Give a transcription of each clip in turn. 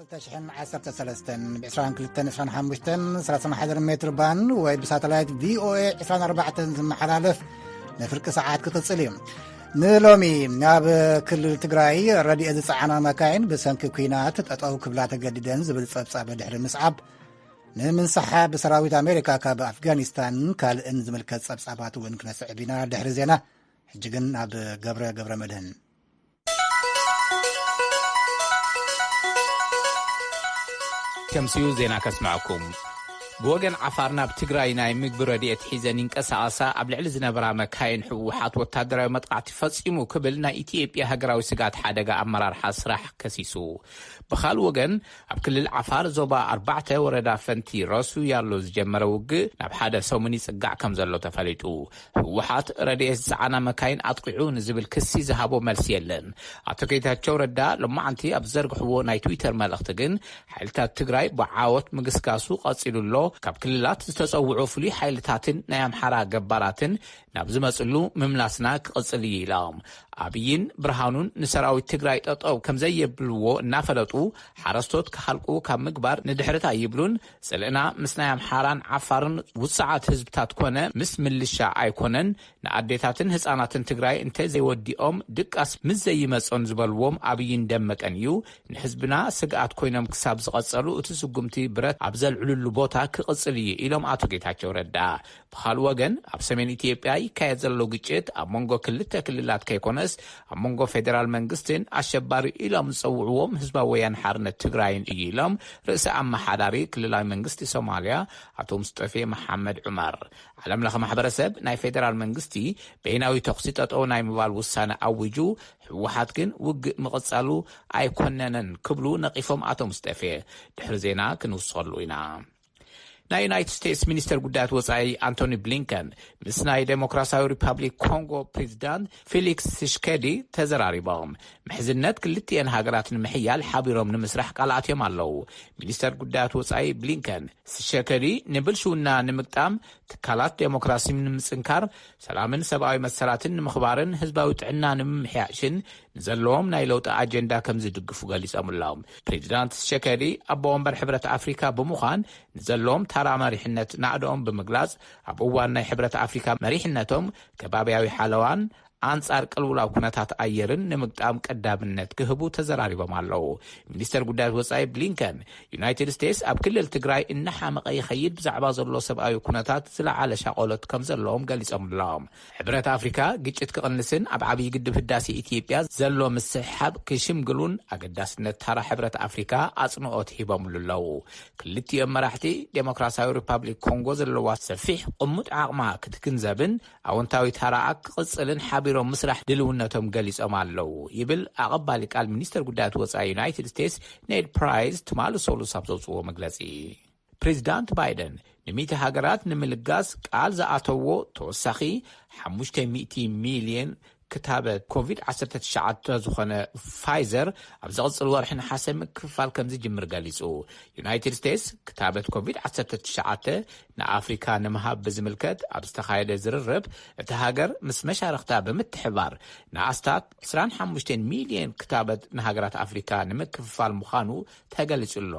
ክልተ ሽሕን ዓሰርተ ሰለስተን ብ ዕስራን ክልተን ዕስራን ሓሙሽተን ሰላሳን ሓደን ሜትር ባንድ ወይ ብሳተላይት ቪ ኦ ኤ ዕስራን ኣርባዕተን ዝመሓላለፍ ንፍርቂ ሰዓት ክቕጽል እዩ። ንሎሚ፣ ናብ ክልል ትግራይ ረድኤት ዝጸዓና መካይን ብሰንኪ ኲናት ጠጠው ክብላ ተገዲደን ዝብል ጸብጻብ ድሕሪ ምስዓብ፣ ንምንሳሕ ብሰራዊት ኣሜሪካ ካብ ኣፍጋኒስታን ካልእን ዝምልከት ጸብጻባት እውን ክነስዕብ ኢና ድሕሪ ዜና። ሕጂ ግን ናብ ገብረ ገብረ መድህን። ከምሲኡ ዜና ከስምዐኩም። ብወገን ዓፋር ናብ ትግራይ ናይ ምግቢ ረድኤት ሒዘን ይንቀሳቐሳ ኣብ ልዕሊ ዝነበራ መካይን ህወሓት ወታደራዊ መጥቃዕቲ ፈጺሙ ክብል ናይ ኢትዮጵያ ሃገራዊ ስጋት ሓደጋ ኣመራርሓ ስራሕ ከሲሱ። ብኻል ወገን ኣብ ክልል ዓፋር ዞባ ኣርባዕተ ወረዳ ፈንቲ ረሱ ያሎ ዝጀመረ ውግእ ናብ ሓደ ሰሙን ይጽጋዕ ከም ዘሎ ተፈሊጡ። ህወሓት ረድኤት ዝጸዓና መካይን ኣጥቂዑ ንዝብል ክሲ ዝሃቦ መልሲ የለን። ኣቶ ጌታቸው ረዳ ሎማዓንቲ ኣብ ዘርግሕዎ ናይ ትዊተር መልእኽቲ ግን ሓይልታት ትግራይ ብዓወት ምግስጋሱ ቀጺሉ ኣሎ። ካብ ክልላት ዝተጸውዑ ፍሉይ ሓይልታትን ናይ ኣምሓራ ገባራትን ናብ ዝመጽሉ ምምላስና ክቕጽል እዩ ኢሎም። ኣብይን ብርሃኑን ንሰራዊት ትግራይ ጠጠው ከም ዘየብልዎ እናፈለጡ ሓረስቶት ክሃልቁ ካብ ምግባር ንድሕርት ኣይብሉን። ጽልእና ምስ ናይ ኣምሓራን ዓፋርን ውጽዓት ህዝብታት ኮነ ምስ ምልሻ ኣይኮነን። ንኣዴታትን ህጻናትን ትግራይ እንተ ዘይወዲኦም ድቃስ ምስ ዘይመጾን ዝበልዎም ኣብይን ደመቀን እዩ። ንህዝብና ስግኣት ኮይኖም ክሳብ ዝቐጸሉ እቲ ስጉምቲ ብረት ኣብ ዘልዕሉሉ ቦታ ክቕጽል እዩ ኢሎም ኣቶ ጌታቸው ረዳ። ብኻል ወገን ኣብ ሰሜን ኢትዮጵያ ይካየድ ዘሎ ግጭት ኣብ መንጎ ክልተ ክልላት ከይኮነስ ኣብ መንጎ ፌዴራል መንግስትን ኣሸባሪ ኢሎም ዝጸውዕዎም ህዝባዊ ወያነ ሓርነት ትግራይን እዩ ኢሎም ርእሰ ኣመሓዳሪ ክልላዊ መንግስቲ ሶማልያ ኣቶ ሙስጠፌ መሓመድ ዑመር። ዓለም ለኸ ማሕበረሰብ ናይ ፌዴራል መንግስቲ በይናዊ ተኹሲ ጠጠው ናይ ምባል ውሳነ ኣዊጁ፣ ህወሓት ግን ውግእ ምቕጻሉ ኣይኮነነን ክብሉ ነቒፎም ኣቶ ሙስጠፌ። ድሕሪ ዜና ክንውስኸሉ ኢና። ናይ ዩናይትድ ስቴትስ ሚኒስተር ጉዳያት ወጻኢ ኣንቶኒ ብሊንከን ምስ ናይ ዴሞክራሲያዊ ሪፐብሊክ ኮንጎ ፕሬዚዳንት ፌሊክስ ትሽከዲ ተዘራሪቦም። ምሕዝነት ክልቲኤን ሃገራት ንምሕያል ሓቢሮም ንምስራሕ ቃል ኣትዮም ኣለዉ። ሚኒስተር ጉዳያት ወጻኢ ብሊንከን ትሽከዲ ንብልሽውና ንምግጣም፣ ትካላት ዴሞክራሲ ንምጽንካር፣ ሰላምን ሰብኣዊ መሰላትን ንምኽባርን ህዝባዊ ጥዕና ንምምሕያሽን ንዘለዎም ናይ ለውጢ ኣጀንዳ ከም ዝድግፉ ገሊጾም ኣለዉ። ፕሬዚዳንት ትሽከዲ ኣቦ ወንበር ሕብረት ኣፍሪካ ብምዃን ንዘለዎም ታራ መሪሕነት ናዕድኦም ብምግላጽ፣ ኣብ እዋን ናይ ሕብረት ኣፍሪካ መሪሕነቶም ከባብያዊ ሓለዋን ኣንጻር ቅልውላው ኩነታት ኣየርን ንምግጣም ቀዳምነት ክህቡ ተዘራሪቦም ኣለዉ። ሚኒስተር ጉዳያት ወጻኢ ብሊንከን፣ ዩናይትድ ስቴትስ ኣብ ክልል ትግራይ እናሓመቐ ይኸይድ ብዛዕባ ዘሎ ሰብኣዊ ኩነታት ዝለዓለ ሻቆሎት ከም ዘለዎም ገሊጾም ኣለዉ። ሕብረት ኣፍሪካ ግጭት ክቕንስን ኣብ ዓብዪ ግድብ ህዳሴ ኢትዮጵያ ዘሎ ምስሕሓብ ክሽምግሉን ኣገዳስነት ታራ ሕብረት ኣፍሪካ ኣጽንኦት ሂቦምሉ ኣለዉ። ክልቲኦም መራሕቲ ዴሞክራሲያዊ ሪፓብሊክ ኮንጎ ዘለዋ ሰፊሕ ቅሙጥ ዓቕማ ክትግንዘብን ኣወንታዊ ታራኣ ክቕጽልን ሓቢሮም ምስራሕ ድልውነቶም ገሊጾም ኣለዉ ይብል ኣቐባሊ ቃል ሚኒስተር ጉዳያት ወጻኢ ዩናይትድ ስቴትስ ኔድ ፕራይስ ትማሊ ሰሉስ ኣብ ዘውጽዎ መግለጺ። ፕሬዚዳንት ባይደን ንሚእቲ ሃገራት ንምልጋስ ቃል ዝኣተዎ ተወሳኺ ሓሙሽተ ሚእቲ ሚልዮን ክታበት ኮቪድ ዓሰርተ ትሽዓተ ዝኾነ ፋይዘር ኣብ ዝቕጽል ወርሒ ነሓሰ ምክፍፋል ከም ዝጅምር ገሊጹ። ዩናይትድ ስቴትስ ክታበት ኮቪድ ዓሰርተ ትሽዓተ ንኣፍሪካ ንምሃብ ብዝምልከት ኣብ ዝተኻየደ ዝርርብ፣ እቲ ሃገር ምስ መሻርኽታ ብምትሕባር ንኣስታት ዕስራን ሓሙሽተን ሚልዮን ክታበት ንሃገራት ኣፍሪካ ንምክፍፋል ምዃኑ ተገሊጹ ኣሎ።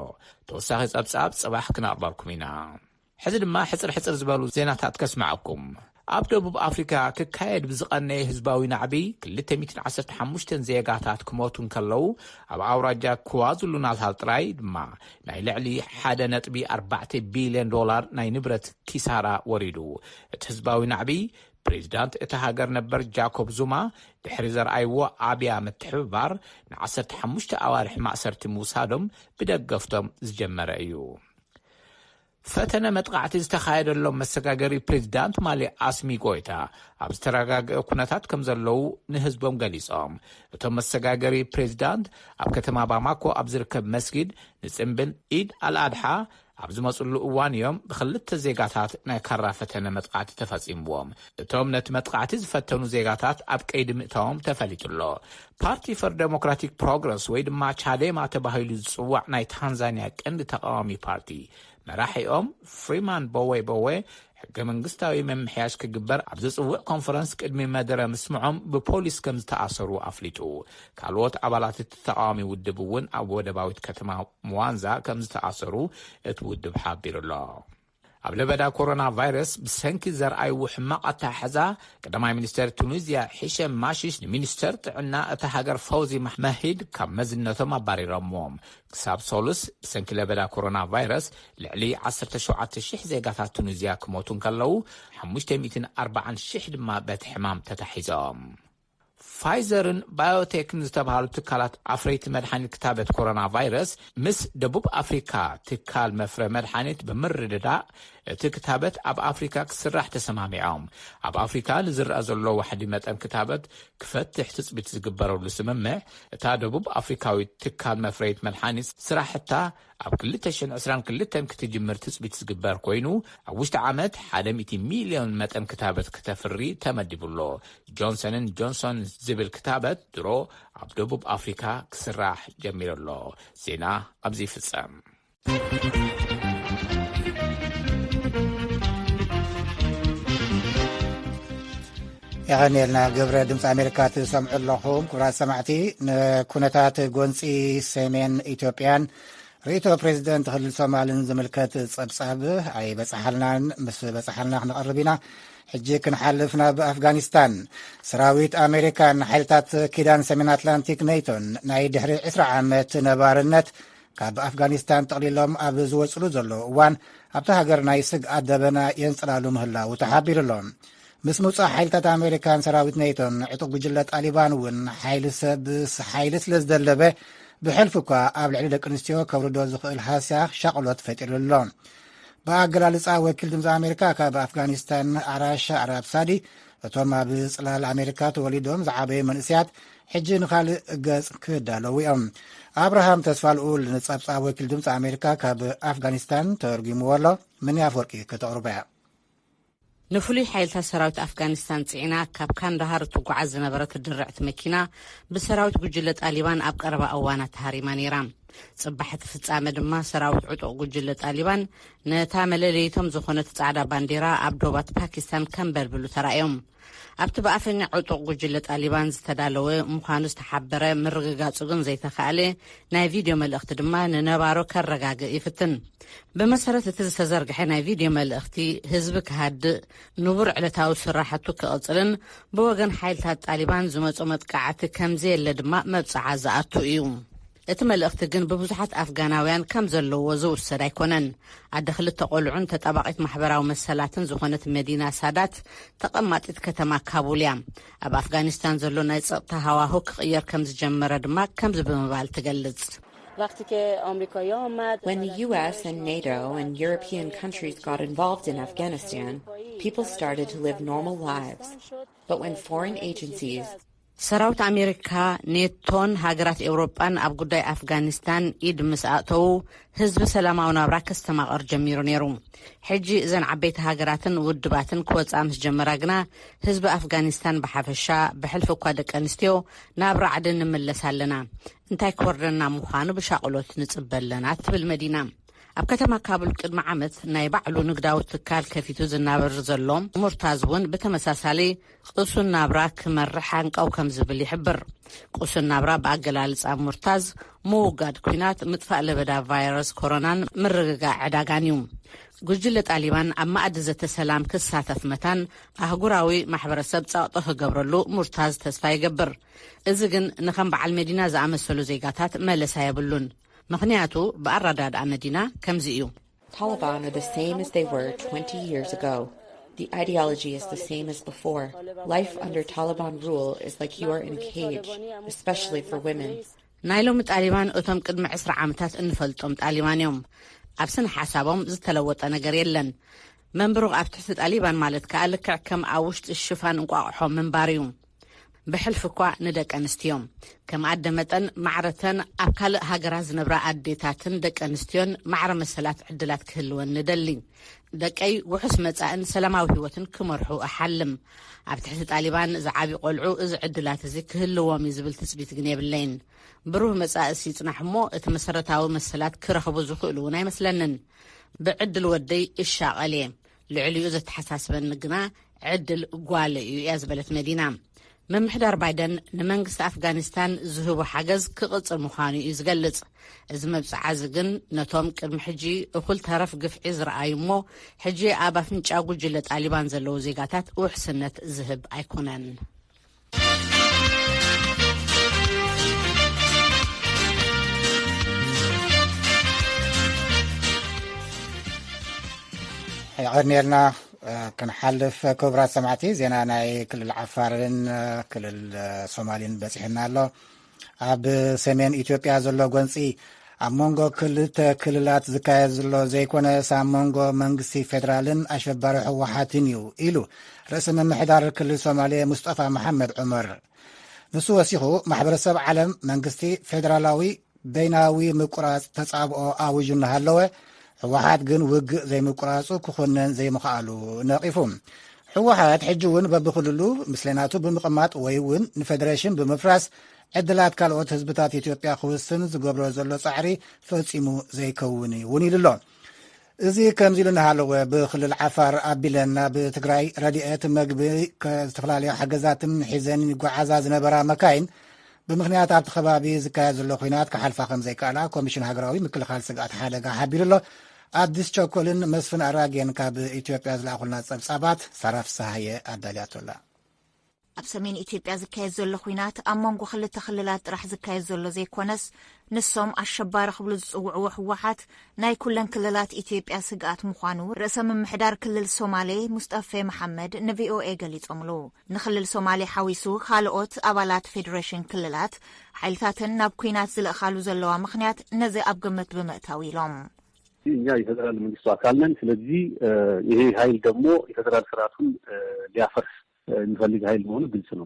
ተወሳኺ ጸብጻብ ጽባሕ ክነቕርበልኩም ኢና። ሕዚ ድማ ሕጽር ሕጽር ዝበሉ ዜናታት ከስምዓኩም። ኣብ ደቡብ ኣፍሪካ ክካየድ ብዝቐነየ ህዝባዊ ናዕቢ ክልተ ሚእትን ዓሰርተ ሓሙሽተን ዜጋታት ክሞቱ እንከለዉ፣ ኣብ ኣውራጃ ክዋዙሉ ናታል ጥራይ ድማ ናይ ልዕሊ ሓደ ነጥቢ ኣርባዕተ ቢልዮን ዶላር ናይ ንብረት ኪሳራ ወሪዱ። እቲ ህዝባዊ ናዕቢ ፕሬዚዳንት እታ ሃገር ነበር ጃኮብ ዙማ ድሕሪ ዘርኣይዎ ኣብያ ምትሕብባር ንዓሰርተ ሓሙሽተ ኣዋርሕ ማእሰርቲ ምውሳዶም ብደገፍቶም ዝጀመረ እዩ። ፈተነ መጥቃዕቲ ዝተኻየደሎም መሰጋገሪ ፕሬዚዳንት ማሊ ኣስሚ ጎይታ ኣብ ዝተረጋገአ ኩነታት ከም ዘለዉ ንህዝቦም ገሊጾም። እቶም መሰጋገሪ ፕሬዚዳንት ኣብ ከተማ ባማኮ ኣብ ዝርከብ መስጊድ ንጽምብል ኢድ ኣልኣድሓ ኣብ ዝመጽሉ እዋን እዮም ብክልተ ዜጋታት ናይ ካራ ፈተነ መጥቃዕቲ ተፈጺምዎም። እቶም ነቲ መጥቃዕቲ ዝፈተኑ ዜጋታት ኣብ ቀይዲ ምእታዎም ተፈሊጡ ኣሎ። ፓርቲ ፈር ዴሞክራቲክ ፕሮግረስ ወይ ድማ ቻዴማ ተባሂሉ ዝጽዋዕ ናይ ታንዛንያ ቀንዲ ተቃዋሚ ፓርቲ መራሒኦም ፍሪማን ቦዌ ቦዌ ሕገ መንግስታዊ ምምሕያሽ ክግበር ኣብ ዝጽውዕ ኮንፈረንስ ቅድሚ መደረ ምስምዖም ብፖሊስ ከም ዝተኣሰሩ ኣፍሊጡ። ካልኦት ኣባላት እቲ ተቃዋሚ ውድብ እውን ኣብ ወደባዊት ከተማ ሙዋንዛ ከም ዝተኣሰሩ እቲ ውድብ ሓቢሩ ኣሎ። ኣብ ለበዳ ኮሮና ቫይረስ ብሰንኪ ዘርኣይዎ ሕማቕ ኣተሓሕዛ፣ ቀዳማይ ሚኒስተር ቱኒዝያ ሒሸም ማሺሽ ንሚኒስተር ጥዕና እታ ሃገር ፈውዚ ማህመሂድ ካብ መዝነቶም ኣባሪሮምዎም። ክሳብ ሶሉስ ብሰንኪ ለበዳ ኮሮና ቫይረስ ልዕሊ ዓሰርተ ሸውዓተ ሽሕ ዜጋታት ቱኒዝያ ክሞቱ እንከለዉ፣ ሓሙሽተ ሚእትን ኣርባዓን ሽሕ ድማ በቲ ሕማም ተታሒዞም። ፋይዘርን ባዮቴክን ዝተባሃሉ ትካላት ኣፍረይቲ መድሓኒት ክታበት ኮሮና ቫይረስ ምስ ደቡብ ኣፍሪካ ትካል መፍረ መድሓኒት ብምርድዳእ፣ እቲ ክታበት ኣብ ኣፍሪካ ክስራሕ ተሰማሚዖም። ኣብ ኣፍሪካ ንዝረኣ ዘሎ ዋሕዲ መጠን ክታበት ክፈትሕ ትፅቢት ዝግበረሉ ስምምዕ፣ እታ ደቡብ ኣፍሪካዊት ትካል መፍረይት መድሓኒት ስራሕታ ኣብ ክልተ ሽሕን ዕስራን ክልተን ክትጅምር ትፅቢት ዝግበር ኮይኑ፣ ኣብ ውሽጢ ዓመት ሓደ ሚእቲ ሚልዮን መጠን ክታበት ክተፍሪ ተመዲቡ ኣሎ። ጆንሰንን ጆንሶን ዝብል ክታበት ድሮ ኣብ ደቡብ ኣፍሪካ ክስራሕ ጀሚሩ ኣሎ። ዜና ኣብዚ ይፍጸም። የቐንየልና። ግብረ ድምፂ ኣሜሪካ ትሰምዑ ኣለኹም። ክቡራት ሰማዕቲ፣ ንኩነታት ጎንፂ ሰሜን ኢትዮጵያን ርእይቶ ፕሬዚደንት ክልል ሶማልን ዝምልከት ጸብጻብ ኣይበጽሓልናን። ምስ በጽሓልና ክነቕርብ ኢና። ሕጂ ክንሓልፍ ናብ ኣፍጋኒስታን። ሰራዊት ኣሜሪካን ሓይልታት ኪዳን ሰሜን ኣትላንቲክ ኔቶን ናይ ድሕሪ ዕስራ ዓመት ነባርነት ካብ ኣፍጋኒስታን ጠቕሊሎም ኣብ ዝወጽሉ ዘለዉ እዋን፣ ኣብታ ሃገር ናይ ስግኣት ደበና የንጽላሉ ምህላዉ ተሓቢሩ ኣሎ። ምስ ምውጻእ ሓይልታት ኣሜሪካን ሰራዊት ኔቶን፣ ዕጡቕ ጉጅለ ጣሊባን እውን ሓይሊ ሰብ ሓይሊ ስለ ዝደለበ፣ ብሕልፊ እኳ ኣብ ልዕሊ ደቂ ኣንስትዮ ከውርዶ ዝኽእል ሃስያ ሻቕሎት ፈጢሩ ኣሎ። ብኣገላልጻ ወኪል ድምፂ ኣሜሪካ ካብ ኣፍጋኒስታን ኣራሽ ኣራብ ሳዲ፣ እቶም ኣብ ጽላል ኣሜሪካ ተወሊዶም ዝዓበዩ መንእሰያት ሕጂ ንኻልእ ገጽ ክዳለዉ እዮም። ኣብርሃም ተስፋልኡል ንጸብጻብ ወኪል ድምፂ ኣሜሪካ ካብ ኣፍጋኒስታን ተርጉምዎ ኣሎ። ምንያ ኣፍወርቂ ከተቕርቦ እያ። ንፍሉይ ሓይልታት ሰራዊት ኣፍጋኒስታን ጽዒና ካብ ካንዳሃር እትጓዓዝ ዝነበረት ድርዕቲ መኪና ብሰራዊት ጉጅለ ጣሊባን ኣብ ቀረባ እዋናት ተሃሪማ ነይራ። ጽባሕ እቲ ፍጻመ ድማ ሰራዊት ዕጡቕ ጉጅለ ጣሊባን ነታ መለለይቶም ዝኾነት ጻዕዳ ባንዴራ ኣብ ዶባት ፓኪስታን ከንበልብሉ ተራእዮም። ኣብቲ ብኣፈኛ ዕጡቕ ጉጅለ ጣሊባን ዝተዳለወ ምዃኑ ዝተሓበረ ምርግጋጹ ግን ዘይተኻእለ ናይ ቪድዮ መልእኽቲ ድማ ንነባሮ ከረጋግእ ይፍትን። ብመሰረት እቲ ዝተዘርግሐ ናይ ቪድዮ መልእኽቲ፣ ህዝቢ ክሃድእ፣ ንቡር ዕለታዊ ስራሕቱ ክቕጽልን ብወገን ሓይልታት ጣሊባን ዝመጾ መጥቃዕቲ ከምዘየለ ድማ መብጽዓ ዝኣቱ እዩ። እቲ መልእኽቲ ግን ብብዙሓት ኣፍጋናውያን ከም ዘለዎ ዝውሰድ ኣይኮነን። ኣደ ክልተ ቆልዑን ተጣባቒት ማሕበራዊ መሰላትን ዝኾነት መዲና ሳዳት፣ ተቐማጢት ከተማ ካቡል እያ። ኣብ ኣፍጋኒስታን ዘሎ ናይ ጸጥታ ሃዋሁ ክቕየር ከም ዝጀመረ ድማ ከምዚ ብምባል ትገልጽ። When the U S and NATO and European countries got involved in Afghanistan, people started to live normal lives. But when foreign agencies ሰራዊት ኣሜሪካ፣ ኔቶን ሃገራት ኤውሮጳን ኣብ ጉዳይ ኣፍጋኒስታን ኢድ ምስ ኣእተዉ፣ ህዝቢ ሰላማዊ ናብራ ከስተማቕር ጀሚሩ ነይሩ። ሕጂ እዘን ዓበይቲ ሃገራትን ውድባትን ክወጽኣ ምስ ጀመራ ግና፣ ህዝቢ ኣፍጋኒስታን ብሓፈሻ፣ ብሕልፊ እኳ ደቂ ኣንስትዮ፣ ናብ ራዕዲ ንምለስ ኣለና። እንታይ ክወርደና ምዃኑ ብሻቕሎት ንጽበ ኣለና፣ ትብል መዲና። ኣብ ከተማ ካቡል ቅድሚ ዓመት ናይ ባዕሉ ንግዳዊ ትካል ከፊቱ ዝናበር ዘሎ ሙርታዝ እውን ብተመሳሳሊ ቅሱን ናብራ ክመርሕ ሃንቀው ከም ዝብል ይሕብር። ቅሱን ናብራ ብኣገላልጻ ሙርታዝ ምውጋድ ኲናት፣ ምጥፋእ ለበዳ ቫይረስ ኮሮናን ምርግጋእ ዕዳጋን እዩ። ጉጅለ ጣሊባን ኣብ መኣዲ ዘተ ሰላም ክሳተፍ መታን ኣህጉራዊ ማሕበረሰብ ጸቕጢ ክገብረሉ ሙርታዝ ተስፋ ይገብር። እዚ ግን ንከም በዓል መዲና ዝኣመሰሉ ዜጋታት መለሳ የብሉን። ምኽንያቱ ብኣረዳድኣ መዲና ከምዚ እዩ። Taliban are the same as they were twenty years ago. The ideology is the same as before. Life under Taliban rule is like you are in a cage, especially for women. ናይ ሎሚ ጣሊባን እቶም ቅድሚ ዕስራ ዓመታት እንፈልጦም ጣሊባን እዮም። ኣብ ስነ ሓሳቦም ዝተለወጠ ነገር የለን። መንብሩ ኣብ ትሕቲ ጣሊባን ማለት ከኣ ልክዕ ከም ኣብ ውሽጢ ሽፋን እንቋቑሖ ምንባር እዩ። ብሕልፊ እኳ ንደቂ ኣንስትዮ። ከም ኣደ መጠን ማዕረተን ኣብ ካልእ ሃገራት ዝነብራ ኣዴታትን ደቂ ኣንስትዮን ማዕረ መሰላት ዕድላት ክህልወን ንደሊ። ደቀይ ውሑስ መጻእን ሰላማዊ ህይወትን ክመርሑ እሓልም። ኣብ ትሕቲ ጣሊባን ዝዓብዩ ቆልዑ እዚ ዕድላት እዚ ክህልዎም እዩ ዝብል ትጽቢት ግን የብለይን። ብሩህ መጻእስ ይጽናሕ እሞ እቲ መሰረታዊ መሰላት ክረኽቡ ዝኽእሉ እውን ኣይመስለንን። ብዕድል ወደይ እሻቐል እየ። ልዕሊኡ ዘተሓሳስበኒ ግና ዕድል ጓለይ እዩ እያ ዝበለት መዲና። ምምሕዳር ባይደን ንመንግስቲ ኣፍጋኒስታን ዝህቦ ሓገዝ ክቕጽል ምዃኑ እዩ ዝገልጽ። እዚ መብጽዓ እዚ ግን ነቶም ቅድሚ ሕጂ እኹል ተረፍ ግፍዒ ዝረኣዩ እሞ ሕጂ ኣብ ኣፍንጫ ጉጅለ ጣሊባን ዘለዉ ዜጋታት ውሕስነት ዝህብ ኣይኮነን። የቐንየልና። ክንሓልፍ ክቡራት ሰማዕቲ፣ ዜና ናይ ክልል ዓፋርን ክልል ሶማሊን በፂሕና ኣሎ። ኣብ ሰሜን ኢትዮጵያ ዘሎ ጎንፂ ኣብ መንጎ ክልተ ክልላት ዝካየድ ዘሎ ዘይኮነስ ኣብ መንጎ መንግስቲ ፌዴራልን ኣሸባሪ ህወሓትን እዩ ኢሉ ርእሰ ምምሕዳር ክልል ሶማሌ ሙስጠፋ መሓመድ ዑመር። ንሱ ወሲኹ ማሕበረሰብ ዓለም መንግስቲ ፌዴራላዊ በይናዊ ምቁራፅ ተፃብኦ ኣዊጁ እናሃለወ ህወሓት ግን ውግእ ዘይምቁራፁ ክኹነን ዘይምኽኣሉ ነቒፉ። ህወሓት ሕጂ እውን በብክልሉ ምስሌናቱ ብምቕማጥ ወይ እውን ንፌዴሬሽን ብምፍራስ ዕድላት ካልኦት ህዝብታት ኢትዮጵያ ክውስን ዝገብሮ ዘሎ ፃዕሪ ፈፂሙ ዘይከውን እውን ኢሉ ኣሎ። እዚ ከምዚ ኢሉ እናሃለወ ብክልል ዓፋር ኣቢለን ናብ ትግራይ ረድኤት መግቢ ከ- ዝተፈላለዩ ሓገዛትን ሒዘን ይጓዓዛ ዝነበራ መካይን ብምኽንያት ኣብቲ ከባቢ ዝካየድ ዘሎ ኲናት ክሓልፋ ከም ዘይከኣላ ኮሚሽን ሃገራዊ ምክልኻል ስግኣት ሓደጋ ሓቢሩ ኣሎ። ኣዲስ ቸኮልን መስፍን ኣራጌን ካብ ኢትዮጵያ ዝለኣኹልና ጸብጻባት ሳራ ፍስሃየ ኣዳልያቶላ። ኣብ ሰሜን ኢትዮጵያ ዝካየድ ዘሎ ኲናት ኣብ መንጎ ክልተ ክልላት ጥራሕ ዝካየድ ዘሎ ዘይኮነስ ንሶም ኣሸባሪ ክብሉ ዝጽውዕዎ ህወሓት ናይ ኩለን ክልላት ኢትዮጵያ ስግኣት ምዃኑ ርእሰ ምምሕዳር ክልል ሶማሌ ሙስጠፌ መሓመድ ንቪኦኤ ገሊጾምሉ። ንክልል ሶማሌ ሓዊሱ ካልኦት ኣባላት ፌዴሬሽን ክልላት ሓይልታተን ናብ ኲናት ዝልእኻሉ ዘለዋ ምኽንያት ነዚ ኣብ ግምት ብምእታው ኢሎም። እኛ የፌደራል መንግስቱ አካል ነን። ስለዚህ ይሄ ኃይል ደግሞ የፌደራል ስርዓቱን ሊያፈርስ የሚፈልግ ኃይል መሆኑ ግልጽ ነው።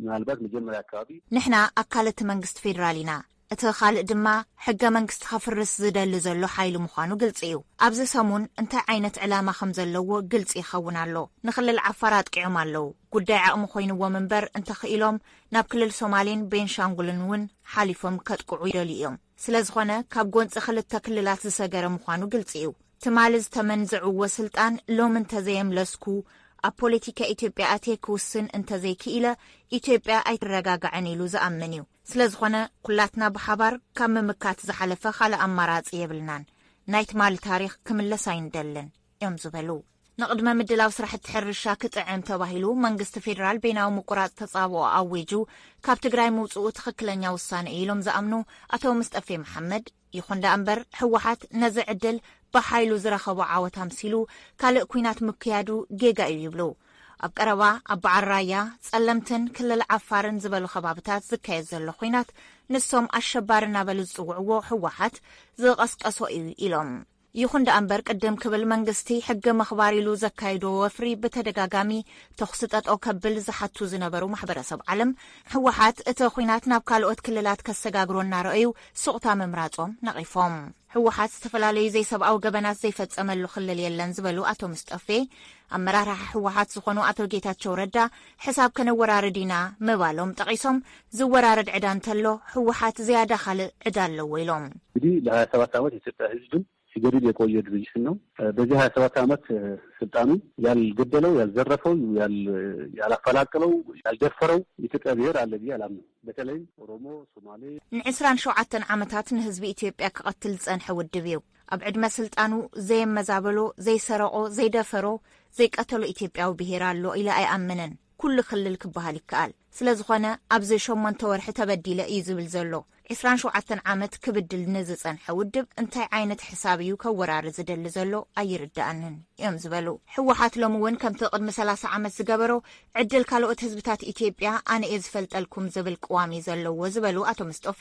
ምናልባት መጀመሪያ አካባቢ ንሕና ኣካል እቲ መንግስቲ ፌዴራል ኢና። እቲ ካልእ ድማ ሕገ መንግስቲ ከፍርስ ዝደሊ ዘሎ ሓይሊ ምዃኑ ግልጺ እዩ። ኣብዚ ሰሙን እንታይ ዓይነት ዕላማ ከም ዘለዎ ግልጺ ይኸውን ኣሎ። ንክልል ዓፋር ኣጥቂዖም ኣለዉ። ጉዳይ ዓቕሚ ኮይንዎም እምበር እንተኽኢሎም ናብ ክልል ሶማሌን ቤንሻንጉልን እውን ሓሊፎም ከጥቅዑ ይደልዩ እዮም። ስለዝኾነ ካብ ጎንፂ ክልተ ክልላት ዝሰገረ ምዃኑ ግልፂ እዩ። ትማሊ ዝተመንዘዕዎ ስልጣን ሎሚ እንተዘየምለስኩ ኣብ ፖለቲካ ኢትዮጵያ ኣትየ ክውስን እንተዘይክኢለ ኢትዮጵያ ኣይትረጋጋዕን ኢሉ ዝኣምን እዩ። ስለዝኾነ ኩላትና ብሓባር ካብ ምምካት ዝሓለፈ ካልእ ኣማራፂ የብልናን። ናይ ትማሊ ታሪኽ ክምለስ ኣይንደልን እዮም ዝበሉ። ንቕድመ ምድላው ስራሕቲ ሕርሻ ክጥዕም ተባሂሉ መንግስቲ ፌዴራል በይናዊ ምቁራፅ ተፃብኦ ኣዊጁ ካብ ትግራይ ምውፅኡ ትኽክለኛ ውሳነ እዩ ኢሎም ዝኣምኑ ኣቶ ምስጠፌ መሓመድ፣ ይኹን ደኣ እምበር ህወሓት ነዚ ዕድል ብሓይሉ ዝረኸቦ ዓወት ኣምሲሉ ካልእ ኲናት ምክያዱ ጌጋ እዩ ይብሉ። ኣብ ቀረባ ኣብ በዓል ራያ፣ ፀለምትን ክልል ዓፋርን ዝበሉ ከባብታት ዝካየድ ዘሎ ኲናት ንሶም ኣሸባሪ እናበሉ ዝፅውዕዎ ህወሓት ዝቐስቀሶ እዩ ኢሎም። ይኹን ደኣ እምበር ቅድም ክብል መንግስቲ ሕጊ ምኽባር ኢሉ ዘካይዶ ወፍሪ ብተደጋጋሚ ተኹሲ ጠጠው ከብል ዝሓቱ ዝነበሩ ማሕበረሰብ ዓለም ህወሓት እቲ ኹናት ናብ ካልኦት ክልላት ከሰጋግሮ እናረኣዩ ሱቕታ ምምራጾም ነቒፎም። ህወሓት ዝተፈላለዩ ዘይሰብኣዊ ገበናት ዘይፈጸመሉ ክልል የለን ዝበሉ ኣቶ ምስጠፌ ኣመራርሓ ህወሓት ዝኾኑ ኣቶ ጌታቸው ረዳ ሕሳብ ከነወራርድ ኢና ምባሎም ጠቒሶም ዝወራረድ ዕዳ እንተሎ ህወሓት ዝያዳ ካልእ ዕዳ ኣለዎ ኢሎም። እንግዲህ ለሀያ ሰባት ዓመት የኢትዮጵያ ህዝብን ሲገድል የቆየ ድርጅት ነው። በዚህ ሀያ ሰባት ዓመት ስልጣኑ ያልገደለው፣ ያልዘረፈው፣ ያላፈናቀለው፣ ያልደፈረው የኢትዮጵያ ብሔር አለ ብዬ አላምንም። በተለይም ኦሮሞ፣ ሶማሌ። ንዕስራን ሸውዓተን ዓመታት ንህዝቢ ኢትዮጵያ ክቐትል ዝጸንሐ ውድብ እዩ። ኣብ ዕድመ ስልጣኑ ዘየመዛበሎ፣ ዘይሰረቆ፣ ዘይደፈሮ፣ ዘይቀተሎ ኢትዮጵያዊ ብሔር ኣሎ ኢለ ኣይኣምንን። ኩሉ ክልል ክበሃል ይከኣል። ስለዝኾነ ኣብዚ ሸሞንተ ወርሒ ተበዲለ እዩ ዝብል ዘሎ። ዕስራን ሸውዓተን ዓመት ክብድል ንዝጸንሐ ውድብ እንታይ ዓይነት ሕሳብ እዩ ከወራሪ ዝደሊ ዘሎ ኣይርድኣንን እዮም ዝበሉ። ህወሓት ሎሚ እውን ከምቲ ቅድሚ ሰላሳ ዓመት ዝገበሮ ዕድል ካልኦት ህዝብታት ኢትዮጵያ ኣነ እየ ዝፈልጠልኩም ዝብል ቅዋም እዩ ዘለዎ ዝበሉ ኣቶ ምስጦፌ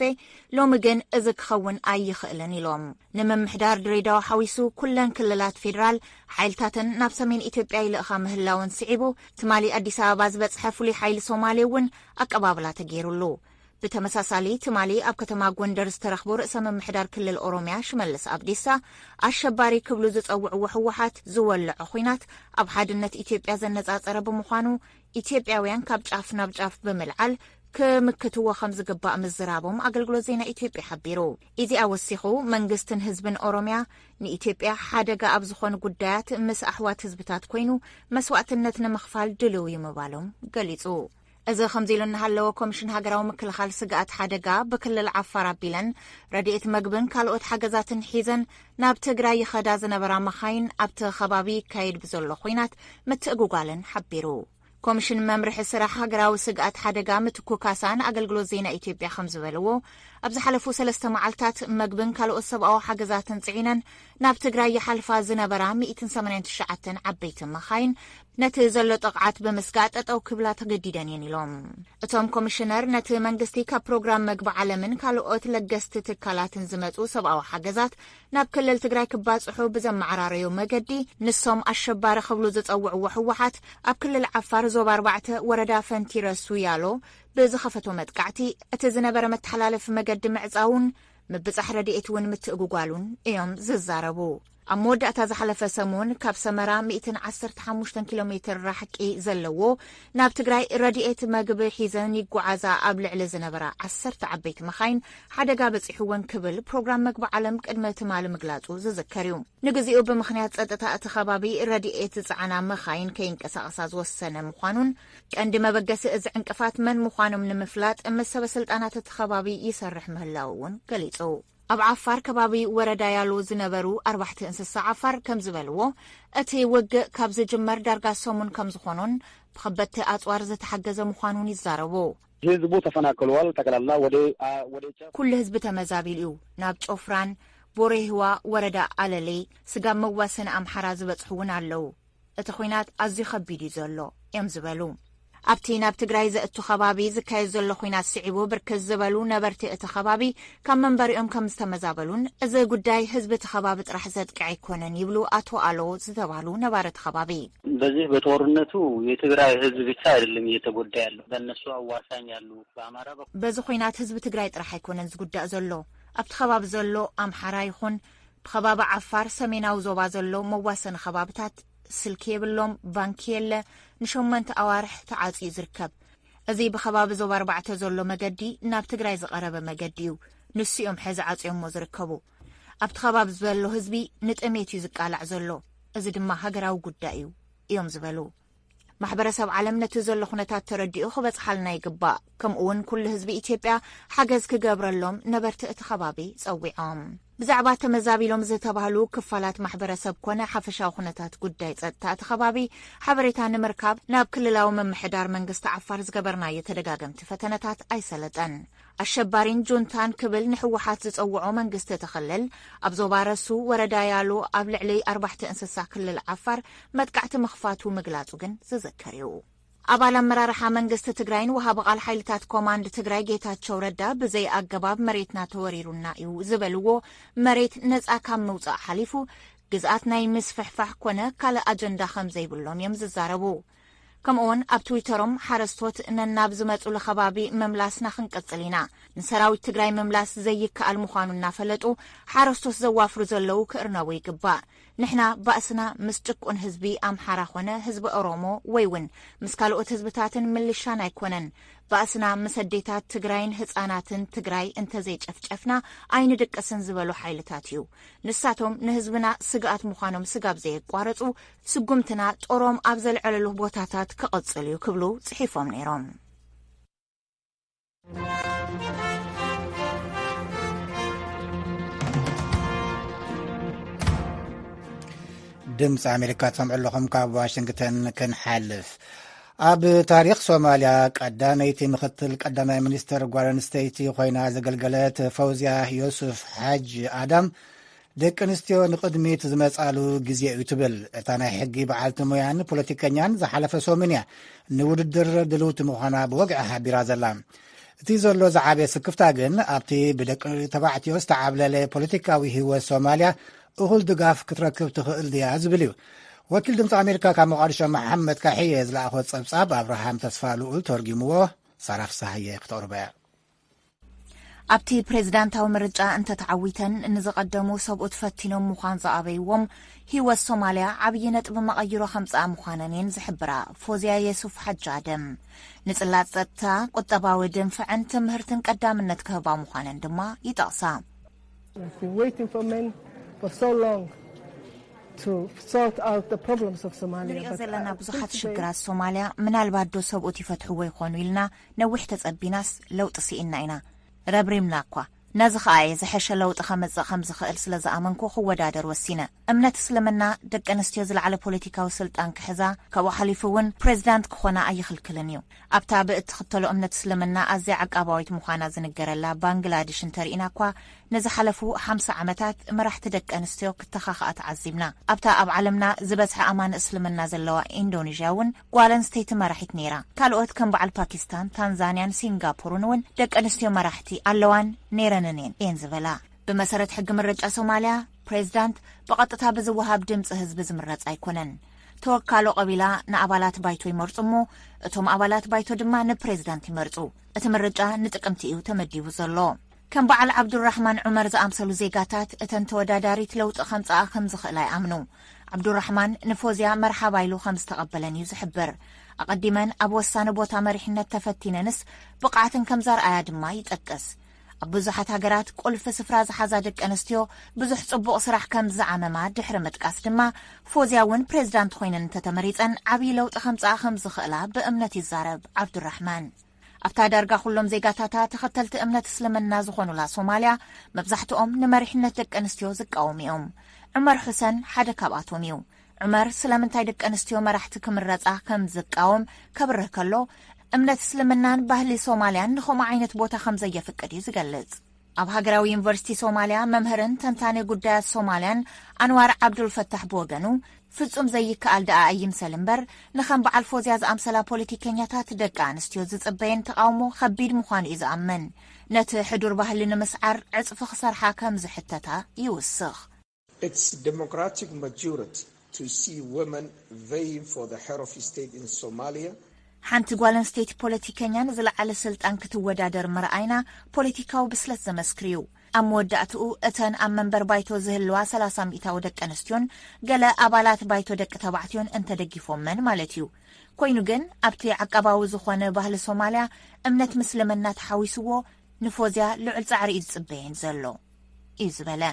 ሎሚ ግን እዚ ክኸውን ኣይኽእልን ኢሎም። ንምምሕዳር ድሬዳዋ ሓዊሱ ኩለን ክልላት ፌዴራል ሓይልታተን ናብ ሰሜን ኢትዮጵያ ይልእኻ ምህላወን ስዒቡ ትማሊ ኣዲስ ኣበባ ዝበፅሐ ፍሉይ ሓይሊ ሶማሌ እውን ኣቀባብላ ተገይሩሉ። ብተመሳሳሊ ትማሊ ኣብ ከተማ ጎንደር ዝተረኽቡ ርእሰ ምምሕዳር ክልል ኦሮሚያ ሽመልስ ኣብዲሳ ኣሸባሪ ክብሉ ዝፀውዕዎ ህወሓት ዝወለዖ ኹናት ኣብ ሓድነት ኢትዮጵያ ዘነፃፀረ ብምዃኑ ኢትዮጵያውያን ካብ ጫፍ ናብ ጫፍ ብምልዓል ክምክትዎ ከም ዝግባእ ምዝራቦም ኣገልግሎት ዜና ኢትዮጵያ ሓቢሩ። ኢዜኣ ወሲኹ፣ መንግስትን ህዝብን ኦሮሚያ ንኢትዮጵያ ሓደጋ ኣብ ዝኾኑ ጉዳያት ምስ ኣሕዋት ህዝብታት ኮይኑ መስዋእትነት ንምኽፋል ድልው እዩ ምባሎም ገሊጹ። እዚ ከምዚ ኢሉ እናሃለወ፣ ኮሚሽን ሃገራዊ ምክልኻል ስግኣት ሓደጋ ብክልል ዓፋር ኣቢለን ረድኤት መግብን ካልኦት ሓገዛትን ሒዘን ናብ ትግራይ ይኸዳ ዝነበራ መኻይን ኣብቲ ከባቢ ይካየድ ብዘሎ ኹናት ምትእጉጓለን ሓቢሩ። ኮሚሽን መምርሒ ስራሕ ሃገራዊ ስግኣት ሓደጋ ምትኩ ካሳ ንኣገልግሎት ዜና ኢትዮጵያ ከም ዝበልዎ፣ ኣብ ዝሓለፉ ሰለስተ መዓልታት መግብን ካልኦት ሰብኣዊ ሓገዛትን ጽዒነን ናብ ትግራይ ይሓልፋ ዝነበራ ሚእትን ሰማንያን ትሽዓተን ዓበይቲ መኻይን ነቲ ዘሎ ጥቕዓት ብምስጋእ ጠጠው ክብላ ተገዲደን እየን ኢሎም። እቶም ኮሚሽነር ነቲ መንግስቲ ካብ ፕሮግራም መግቢ ዓለምን ካልኦት ለገስቲ ትካላትን ዝመጹ ሰብኣዊ ሓገዛት ናብ ክልል ትግራይ ክባጽሑ ብዘመዓራረዩ መገዲ፣ ንሶም ኣሸባሪ ክብሉ ዝጸውዕዎ ህወሓት ኣብ ክልል ዓፋር ዞባ ኣርባዕተ ወረዳ ፈንቲረሱ ያሎ ብዝኸፈቶ መጥቃዕቲ እቲ ዝነበረ መተሓላለፊ መገዲ ምዕጻውን ምብጻሕ ረድኤት እውን ምትእጉጓሉን እዮም ዝዛረቡ። ኣብ መወዳእታ ዝሓለፈ ሰሙን ካብ ሰመራ ሚእትን ዓሰርተ ሓሙሽተን ኪሎ ሜትር ራሕቂ ዘለዎ ናብ ትግራይ ረድኤት መግቢ ሒዘን ይጓዓዛ ኣብ ልዕሊ ዝነበራ ዓሰርተ ዓበይቲ መኻይን ሓደጋ በጺሕወን ክብል ፕሮግራም መግቢ ዓለም ቅድሚ ትማሊ ምግላጹ ዝዝከር እዩ። ንግዚኡ ብምኽንያት ጸጥታ እቲ ከባቢ ረድኤት ዝጸዓና መኻይን ከይንቀሳቐሳ ዝወሰነ ምዃኑን ቀንዲ መበገሲ እዚ ዕንቅፋት መን ምዃኖም ንምፍላጥ ምስ ሰበ ስልጣናት እቲ ከባቢ ይሰርሕ ምህላው እውን ገሊጹ። ኣብ ዓፋር ከባቢ ወረዳ ያሎ ዝነበሩ ኣርባሕቲ እንስሳ ዓፋር ከም ዝበልዎ፣ እቲ ውግእ ካብ ዝጅመር ዳርጋ ሰሙን ከም ዝኾኖን ብኸበድቲ ኣጽዋር ዝተሓገዘ ምዃኑን ይዛረቡ። ህዝቡ ተፈናቅሏል። ጠቅላላ ወደ ወደ ኩሉ ህዝቢ ተመዛቢሉ እዩ። ናብ ጮፍራን ቦሬህዋ ወረዳ ኣለሌ ስጋብ መዋሰኒ ኣምሓራ ዝበጽሑ እውን ኣለዉ። እቲ ኹናት ኣዝዩ ከቢድ እዩ ዘሎ እዮም ዝበሉ። ኣብቲ ናብ ትግራይ ዘእቱ ከባቢ ዝካየድ ዘሎ ኹናት ስዒቡ ብርክት ዝበሉ ነበርቲ እቲ ከባቢ ካብ መንበሪኦም ከም ዝተመዛበሉን እዚ ጉዳይ ህዝቢ እቲ ከባቢ ጥራሕ ዘጥቅዕ ኣይኮነን ይብሉ ኣቶ ኣሎ ዝተባህሉ ነባሪ እቲ ከባቢ። በዚህ በጦርነቱ የትግራይ ህዝብ ብቻ አይደለም እየተጎዳ ያለው፣ በእነሱ አዋሳኝ ያሉ በአማራ በኩል በዚ ኹናት ህዝቢ ትግራይ ጥራሕ ኣይኮነን ዝጉዳእ ዘሎ። ኣብቲ ከባቢ ዘሎ ኣምሓራ ይኹን ብኸባቢ ዓፋር ሰሜናዊ ዞባ ዘሎ መዋሰኒ ከባብታት ስልኪ የብሎም፣ ባንኪ የለ፣ ንሸሞንተ ኣዋርሕ ተዓጽዩ ዝርከብ። እዚ ብኸባቢ ዞባ ኣርባዕተ ዘሎ መገዲ ናብ ትግራይ ዝቐረበ መገዲ እዩ። ንሱ እዮም ሕዚ ዓጽዮሞ ዝርከቡ። ኣብቲ ከባቢ ዘሎ ህዝቢ ንጥሜት እዩ ዝቃላዕ ዘሎ። እዚ ድማ ሃገራዊ ጉዳይ እዩ እዮም ዝበሉ። ማሕበረሰብ ዓለም ነቲ ዘሎ ኩነታት ተረዲኡ ክበጽሓልና ይግባእ። ከምኡ እውን ኩሉ ህዝቢ ኢትዮጵያ ሓገዝ ክገብረሎም ነበርቲ እቲ ከባቢ ጸዊዖም። ብዛዕባ ተመዛቢሎም ዝተባህሉ ክፋላት ማሕበረሰብ ኮነ ሓፈሻዊ ኩነታት ጉዳይ ጸጥታ እቲ ከባቢ ሓበሬታ ንምርካብ ናብ ክልላዊ ምምሕዳር መንግስቲ ዓፋር ዝገበርናዮ ተደጋገምቲ ፈተነታት ኣይሰለጠን። ኣሸባሪን ጁንታን ክብል ንህወሓት ዝጸውዖ መንግስቲ እቲ ክልል፣ ኣብ ዞባ ረሱ ወረዳ ያሎ ኣብ ልዕሊ ኣርባሕቲ እንስሳ ክልል ዓፋር መጥቃዕቲ ምኽፋቱ ምግላጹ ግን ዝዝከር እዩ። ኣባል ኣመራርሓ መንግስቲ ትግራይን ወሃቢ ቃል ሓይልታት ኮማንድ ትግራይ ጌታቸው ረዳ ብዘይ ኣገባብ መሬትና ተወሪሩና እዩ ዝበልዎ መሬት ነጻ ካብ ምውጻእ ሓሊፉ ግዝኣት ናይ ምስፍሕፋሕ ኮነ ካልእ ኣጀንዳ ከም ዘይብሎም እዮም ዝዛረቡ። ከምኡውን ኣብ ትዊተሮም ሓረስቶት ነናብ ዝመጹሉ ከባቢ ምምላስና ክንቅጽል ኢና። ንሰራዊት ትግራይ ምምላስ ዘይከኣል ምዃኑ እናፈለጡ ሓረስቶት ዘዋፍሩ ዘለዉ ክእርነቡ ይግባእ። ንሕና ባእስና ምስ ጭቁን ህዝቢ ኣምሓራ ኾነ ህዝቢ ኦሮሞ ወይ እውን ምስ ካልኦት ህዝብታትን ምልሻን ኣይኮነን። ባእስና ምስ ኣዴታት ትግራይን ህፃናትን ትግራይ እንተዘይጨፍጨፍና ኣይንድቅስን ዝበሉ ሓይልታት እዩ። ንሳቶም ንህዝብና ስግኣት ምዃኖም ስጋብ ዘየቋረፁ ስጉምትና ጦሮም ኣብ ዘልዐለሉ ቦታታት ክቕፅል እዩ ክብሉ ፅሒፎም ነይሮም። ድምፂ ኣሜሪካ ትሰምዑ ኣለኹም። ካብ ዋሽንግተን ክንሓልፍ፣ ኣብ ታሪኽ ሶማልያ ቀዳመይቲ ምኽትል ቀዳማይ ሚኒስትር ጓል ኣንስተይቲ ኮይና ዘገልገለት ፈውዝያ ዮሱፍ ሓጅ ኣዳም፣ ደቂ ኣንስትዮ ንቕድሚት ዝመጻሉ ግዜ እዩ ትብል። እታ ናይ ሕጊ በዓልቲ ሞያን ፖለቲከኛን ዝሓለፈ ሰሙን እያ ንውድድር ድልውቲ ምዃና ብወግዒ ሓቢራ ዘላ። እቲ ዘሎ ዝዓበየ ስክፍታ ግን ኣብቲ ብደቂ ተባዕትዮ ዝተዓብለለ ፖለቲካዊ ህይወት ሶማልያ እኹል ድጋፍ ክትረክብ ትኽእል ድያ ዝብል እዩ። ወኪል ድምፂ ኣሜሪካ ካብ መቓዲሾ መሓመድ ካሕየ ዝለኣኾ ጸብጻብ ኣብርሃም ተስፋ ልኡል ተርጊምዎ፣ ሳራ ፍሳሃየ ክተቕርቦ እያ። ኣብቲ ፕሬዝዳንታዊ ምርጫ እንተተዓዊተን ንዝቐደሙ ሰብኡት ፈቲኖም ምዃን ዝኣበይዎም፣ ህይወት ሶማልያ ዓብዪ ነጥቢ መቐይሮ ከምጽኣ ምዃነን እየን ዝሕብራ። ፎዝያ የሱፍ ሓጂ ኣደም፣ ንጽላት ጸጥታ፣ ቁጠባዊ ድንፍዕን ትምህርትን ቀዳምነት ክህባ ምዃነን ድማ ይጠቕሳ። We've been waiting for men for so long to sort out the problems of Somalia. ንሪኦ ዘለና ብዙሓት ሽግራት ሶማልያ ምናልባት ዶ ሰብኡት ይፈትሕዎ ይኾኑ ኢልና ነዊሕ ተጸቢናስ ለውጢ ስኢንና ኢና። ረብሪምና እኳ። ነዚ ኸኣ እየ ዝሐሸ ለውጢ ኸመጽእ ከም ዝኽእል ስለ ዝኣመንኩ ክወዳደር ወሲነ። እምነት እስልምና ደቂ ኣንስትዮ ዝለዓለ ፖለቲካዊ ስልጣን ክሕዛ፣ ካብኡ ሓሊፉ እውን ፕሬዝዳንት ክኾና ኣይኽልክልን እዩ። ኣብታ ብእትኽተሎ እምነት እስልምና ኣዝያ ዓቃባዊት ምዃና ዝንገረላ ባንግላድሽ እንተርኢና እኳ፣ ንዝሓለፉ ሓምሳ ዓመታት መራሕቲ ደቂ ኣንስትዮ ክተኻኽኣ ተዓዚብና። ኣብታ ኣብ ዓለምና ዝበዝሐ ኣማኒ እስልምና ዘለዋ ኢንዶኔዥያ እውን ጓል ኣንስተይቲ መራሒት ነይራ። ካልኦት ከም በዓል ፓኪስታን፣ ታንዛንያን ሲንጋፖርን እውን ደቂ ኣንስትዮ መራሕቲ ኣለዋን ነይረንን እየን ዝበላ። ብመሰረት ሕጊ ምርጫ ሶማልያ፣ ፕሬዝዳንት ብቐጥታ ብዝወሃብ ድምፂ ህዝቢ ዝምረፅ ኣይኮነን። ተወካሎ ቀቢላ ንኣባላት ባይቶ ይመርፁ እሞ፣ እቶም ኣባላት ባይቶ ድማ ንፕሬዝዳንት ይመርፁ። እቲ ምርጫ ንጥቅምቲ እዩ ተመዲቡ ዘሎ። ከም በዓል ዓብዱራሕማን ዑመር ዝኣምሰሉ ዜጋታት እተን ተወዳዳሪት ለውጢ ከምፅኣ ከም ዝኽእላ ይኣምኑ። ዓብዱራሕማን ንፎዝያ መርሓባ ኢሉ ከም ዝተቐበለን እዩ ዝሕብር። ኣቐዲመን ኣብ ወሳኒ ቦታ መሪሕነት ተፈቲነንስ ብቕዓትን ከም ዘርኣያ ድማ ይጠቅስ። ኣብ ብዙሓት ሃገራት ቁልፊ ስፍራ ዝሓዛ ደቂ ኣንስትዮ ብዙሕ ጽቡቕ ስራሕ ከም ዝዓመማ ድሕሪ ምጥቃስ ድማ፣ ፎዝያ እውን ፕሬዝዳንት ኮይነን እንተተመሪጸን ዓብዪ ለውጢ ከምጽኣ ከም ዝኽእላ ብእምነት ይዛረብ ዓብዱራሕማን። ኣብታ ዳርጋ ኩሎም ዜጋታታ ተኸተልቲ እምነት እስልምና ዝኾኑላ ሶማልያ፣ መብዛሕትኦም ንመሪሕነት ደቂ ኣንስትዮ ዝቃወሙ እዮም። ዑመር ሑሰን ሓደ ካብኣቶም እዩ። ዑመር ስለምንታይ ደቂ ኣንስትዮ መራሕቲ ክምረጻ ከም ዝቃወም ከብርህ ከሎ፣ እምነት እስልምናን ባህሊ ሶማልያን ንኸምኡ ዓይነት ቦታ ከም ዘየፍቅድ እዩ ዝገልጽ። ኣብ ሃገራዊ ዩኒቨርሲቲ ሶማልያ መምህርን ተንታኒ ጉዳያት ሶማልያን ኣንዋር ዓብዱልፈታሕ ብወገኑ፣ ፍጹም ዘይከኣል ደኣ ኣይምሰል እምበር፣ ንኸም በዓል ፎዝያ ዝኣምሰላ ፖለቲከኛታት ደቂ ኣንስትዮ ዝጽበየን ተቓውሞ ከቢድ ምዃኑ እዩ ዝኣምን። ነቲ ሕዱር ባህሊ ንምስዓር ዕጽፊ ክሰርሓ ከም ዝሕተታ ይውስኽ። It's democratic majority to see women vying for the head of state in Somalia. ሓንቲ ጓል ኣንስተይቲ ፖለቲከኛ ንዝለዓለ ስልጣን ክትወዳደር ምርኣይና ፖለቲካዊ ብስለት ዘመስክር እዩ። ኣብ መወዳእትኡ እተን ኣብ መንበር ባይቶ ዝህልዋ ሰላሳ ሚእታዊ ደቂ ኣንስትዮን ገለ ኣባላት ባይቶ ደቂ ተባዕትዮን እንተደጊፎመን ማለት እዩ። ኮይኑ ግን ኣብቲ ዓቃባዊ ዝኾነ ባህሊ ሶማልያ እምነት ምስልምና ተሓዊስዎ ንፎዝያ ልዑል ጻዕሪ እዩ ዝጽበየን ዘሎ እዩ ዝበለ።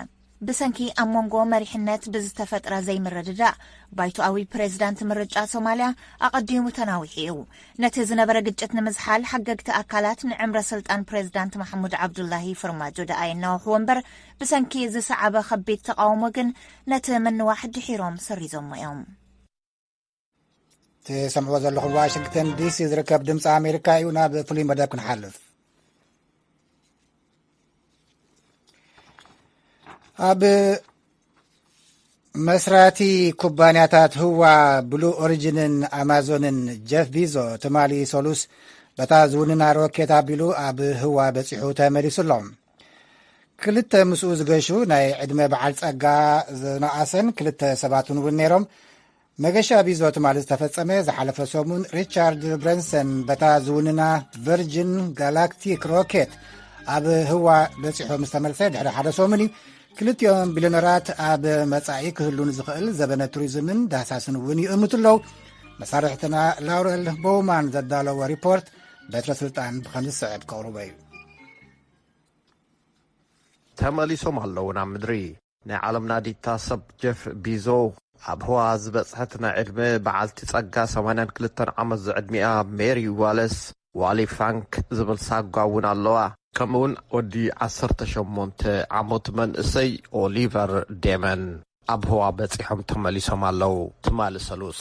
ብሰንኪ ኣብ መንጎ መሪሕነት ብዝተፈጥረ ዘይምርድዳእ ባይቶኣዊ ፕሬዝዳንት ምርጫ ሶማልያ ኣቐዲሙ ተናዊሑ እዩ። ነቲ ዝነበረ ግጭት ንምዝሓል ሓገግቲ ኣካላት ንዕምረ ስልጣን ፕሬዝዳንት ማሕሙድ ዓብዱላሂ ፈርማጆ ደኣ የናውሕዎ እምበር ብሰንኪ ዝሰዓበ ከቢድ ተቓውሞ ግን ነቲ ምንዋሕ ድሒሮም ሰሪዞሞ እዮም። ትሰምዕዎ ዘለኹም ዋሽንግተን ዲሲ ዝርከብ ድምፂ ኣሜሪካ እዩ። ናብ ፍሉይ መደብ ክንሓልፍ። ኣብ መስራቲ ኩባንያታት ህዋ ብሉ ኦሪጅንን ኣማዞንን ጀፍ ቢዞ ትማሊ ሰሉስ በታ ዝውንና ሮኬት ኣቢሉ ኣብ ህዋ በፂሑ ተመሊሱ ኣሎ። ክልተ ምስኡ ዝገሹ ናይ ዕድመ በዓል ጸጋ ዝነኣሰን ክልተ ሰባትን እውን ነይሮም። መገሻ ቢዞ ትማሊ ዝተፈጸመ ዝሓለፈ ሰሙን ሪቻርድ ብረንሰን በታ ዝውንና ቨርጅን ጋላክቲክ ሮኬት ኣብ ህዋ በጺሑ ምስ ተመልሰ ድሕሪ ሓደ ሰሙን እዩ። ክልቲኦም ቢልዮነራት ኣብ መጻኢ ክህሉ ንዝኽእል ዘበነ ቱሪዝምን ዳህሳስን እውን ይእምቱ ኣለዉ። መሳርሕትና ላውረል ቦውማን ዘዳለዎ ሪፖርት በትረ ስልጣን ብኸም ዝስዕብ ከቕርቦ እዩ። ተመሊሶም ኣለዉ ናብ ምድሪ። ናይ ዓለምና ዲታ ሰብ ጀፍ ቢዞ ኣብ ህዋ ዝበጽሐት ናይ ዕድመ በዓልቲ ጸጋ ሰማንያን ክልተን ዓመት ዝዕድሚኣ ሜሪ ዋለስ ዋሊ ፋንክ ዝብል ሳጓ እውን ኣለዋ። ከምኡውን ወዲ ዓሰርተ ሸሞንተ ዓመቱ መንእሰይ ኦሊቨር ዴመን ኣብ ህዋ በጺሖም ተመሊሶም ኣለዉ። ትማሊ ሰሉስ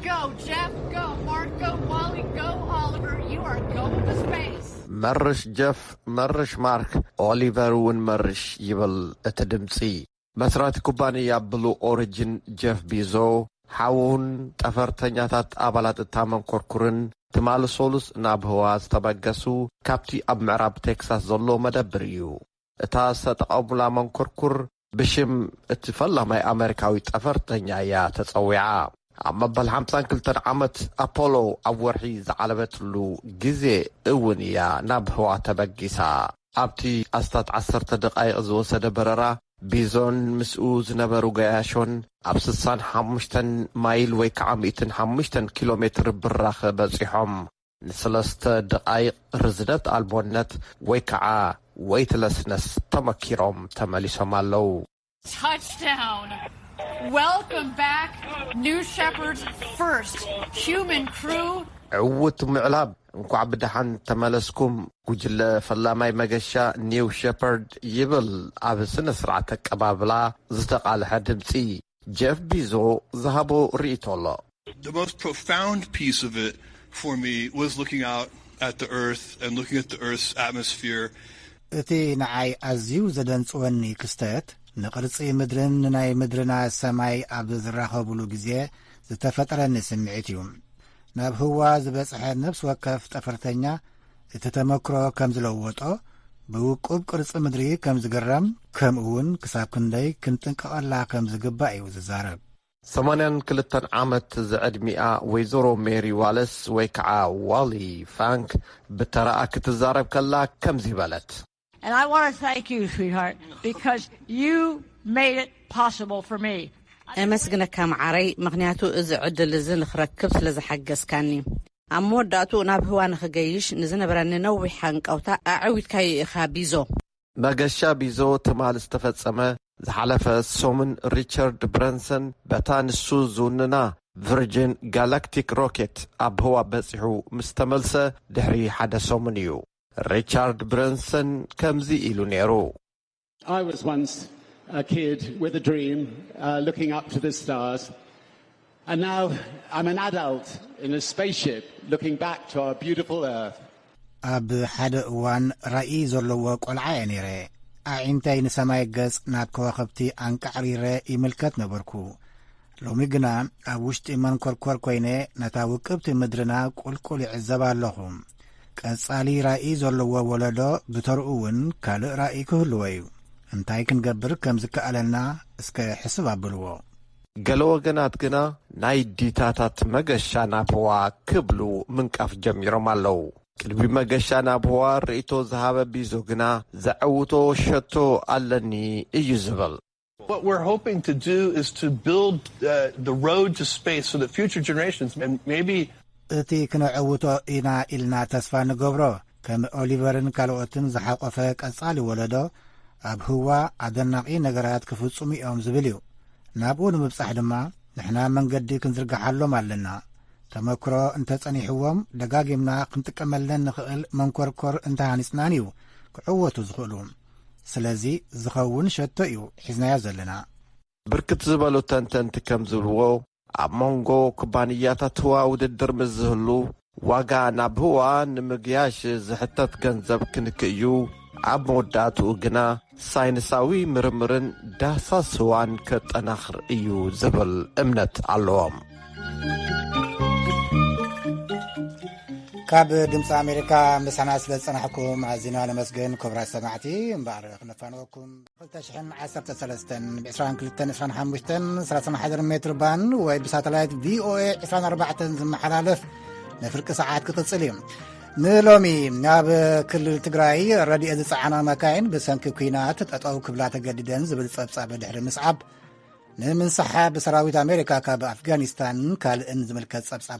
Go, Jeff. Go, Mark. Go, Wally. Go, Oliver. You are going to space. መርሽ ጀፍ፣ መርሽ ማርክ፣ ኦሊቨር እውን መርሽ ይብል እቲ ድምፂ። መስራቲ ኩባንያ ብሉ ኦሪጅን ጀፍ ቢዞ፣ ሓውን ጠፈርተኛታት ኣባላት እታ መንኮርኩርን ትማሊ ሶሉስ ናብ ህዋ ዝተበገሱ ካብቲ ኣብ ምዕራብ ቴክሳስ ዘሎ መደብር እዩ። እታ ዝተጠቐሙላ መንኮርኩር ብሽም እቲ ፈላማይ ኣመሪካዊ ጠፈርተኛ እያ ተጸዊዓ። ኣብ መበል ሓምሳን ክልተን ዓመት ኣፖሎ ኣብ ወርሒ ዝዓለበትሉ ግዜ እውን እያ ናብ ህዋ ተበጊሳ። ኣብቲ ኣስታት ዓሰርተ ደቓይቕ ዝወሰደ በረራ፣ ቢዞን ምስኡ ዝነበሩ ገያሾን ኣብ ስሳን ሓሙሽተን ማይል ወይ ከዓ ሚእትን ሓሙሽተን ኪሎ ሜትር ብራኸ በጺሖም። ንሰለስተ ደቓይቕ ርዝነት ኣልቦነት ወይ ከዓ ዌይትለስነስ ተመኪሮም ተመሊሶም ኣለዉ። Touchdown! Welcome back, New Shepard's first human crew. ዕውት ምዕላብ፣ እንኳዕ ብደሓን ተመለስኩም። ጉጅለ ፈላማይ መገሻ ኒው ሸፐርድ ይብል ኣብ ስነ ስርዓት ኣቀባብላ ዝተቓልሐ ድምፂ። ጀፍ ቢዞ ዝሃቦ ርእይቶ ኣሎ። The most profound piece of it for me was looking out at the earth and looking at the earth's atmosphere. እቲ ንዓይ ኣዝዩ ዘደንጽወኒ ክስተት፣ ንቕርጺ ምድርን ንናይ ምድርና ሰማይ ኣብ ዝራኸቡሉ ግዜ ዝተፈጠረኒ ስምዒት እዩ። ናብ ህዋ ዝበጽሐ ነፍሲ ወከፍ ጠፈርተኛ እቲ ተመክሮ ከም ዝለወጦ፣ ብውቁብ ቅርጺ ምድሪ ከም ዝግረም፣ ከምኡ እውን ክሳብ ክንደይ ክንጥንቀቐላ ከም ዝግባእ እዩ ዝዛረብ። ሰማንያን ክልተን ዓመት ዝዕድሚኣ ወይዘሮ ሜሪ ዋለስ ወይ ከዓ ዋሊ ፋንክ ብተራኣ ክትዛረብ ከላ ከምዚ በለት። And I want to thank you, sweetheart, because you made it possible for me. እመስግነካ መዓረይ፣ ምኽንያቱ እዚ ዕድል እዚ ንኽረክብ ስለ ዝሓገዝካኒ። ኣብ መወዳእቱ ናብ ህዋ ንኽገይሽ ንዝነበረኒ ነዊሕ ሃንቀውታ ኣዐዊትካዮ ኢኻ ቢዞ። መገሻ ቢዞ ትማል ዝተፈጸመ ዝሓለፈ ሰሙን ሪቻርድ ብረንሰን በታ ንሱ ዝውንና ቨርጅን ጋላክቲክ ሮኬት ኣብ ህዋ በጺሑ ምስ ተመልሰ ድሕሪ ሓደ ሰሙን እዩ። ሪቻርድ ብረንሰን ከምዚ ኢሉ ነይሩ። I was once a kid with a dream, uh, looking up to the stars. And now I'm an adult in a spaceship looking back to our beautiful Earth. ኣብ ሓደ እዋን ራእይ ዘለዎ ቆልዓ እየ ነይረ። ኣዒንተይ ንሰማይ ገጽ ናብ ከዋኽብቲ ኣንቃዕሪረ ይምልከት ነበርኩ። ሎሚ ግና ኣብ ውሽጢ መንኮርኮር ኮይነ ነታ ውቅብቲ ምድርና ቁልቁል ይዕዘባ ኣለኹ። ቀጻሊ ራእይ ዘለዎ ወለዶ ብተርኡ እውን ካልእ ራእይ ክህልዎ እዩ። እንታይ ክንገብር ከም ዝከኣለና እስከ ሕስብ ኣብልዎ። ገለ ወገናት ግና ናይ ዲታታት መገሻ ናብ ህዋ ክብሉ ምንቃፍ ጀሚሮም ኣለዉ። ቅድሚ መገሻ ናብ ህዋ ርእይቶ ዝሃበ ቢዞ ግና ዘዐውቶ ሸቶ ኣለኒ እዩ ዝብል። What we're hoping to do is to build uh, the road to space so that future generations and maybe እቲ ክነዐውቶ ኢና ኢልና ተስፋ ንገብሮ፣ ከም ኦሊቨርን ካልኦትን ዝሓቆፈ ቀጻሊ ወለዶ ኣብ ህዋ ኣደናቂ ነገራት ክፍጽሙ እዮም ዝብል እዩ። ናብኡ ንምብጻሕ ድማ ንሕና መንገዲ ክንዝርግሓሎም ኣለና። ተመክሮ እንተጸኒሕዎም ደጋጊምና ክንጥቀመለን ንኽእል መንኮርኮር እንተሃኒጽናን እዩ ክዕወቱ ዝኽእሉ። ስለዚ ዝኸውን ሸቶ እዩ ሒዝናዮ ዘለና። ብርክት ዝበሉ ተንተንቲ ከም ዝብልዎ፣ ኣብ መንጎ ኩባንያታት ህዋ ውድድር ምስ ዝህሉ፣ ዋጋ ናብ ህዋ ንምግያሽ ዝሕተት ገንዘብ ክንክእ እዩ። ኣብ መወዳእትኡ ግና ሳይንሳዊ ምርምርን ዳህሳስ ህዋን ከጠናኽር እዩ ዝብል እምነት ኣለዎም። ካብ ድምፂ ኣሜሪካ ምሳና ስለ ዝፀናሕኩም ኣዚና ነመስግን። ክቡራት ሰማዕቲ፣ እምበኣር ክነፋንወኩም። ክልተ ሽሕን ዓሰርተ ሰለስተን ብ ዕስራን ክልተን ዕስራን ሓሙሽተን ሰላሳን ሓደን ሜትር ባንድ ወይ ብሳተላይት ቪኦኤ ዕስራን ኣርባዕተን ዝመሓላለፍ ንፍርቂ ሰዓት ክቕጽል እዩ። ንሎሚ ኣብ ክልል ትግራይ ረድኤት ዝጸዓና መካይን ብሰንኪ ኲናት ጠጠው ክብላ ተገዲደን ዝብል ጸብጻብ ድሕሪ ምስዓብ፣ ንምንሳሓብ ሰራዊት ኣሜሪካ ካብ ኣፍጋኒስታን ካልእን ዝምልከት ጸብጻብ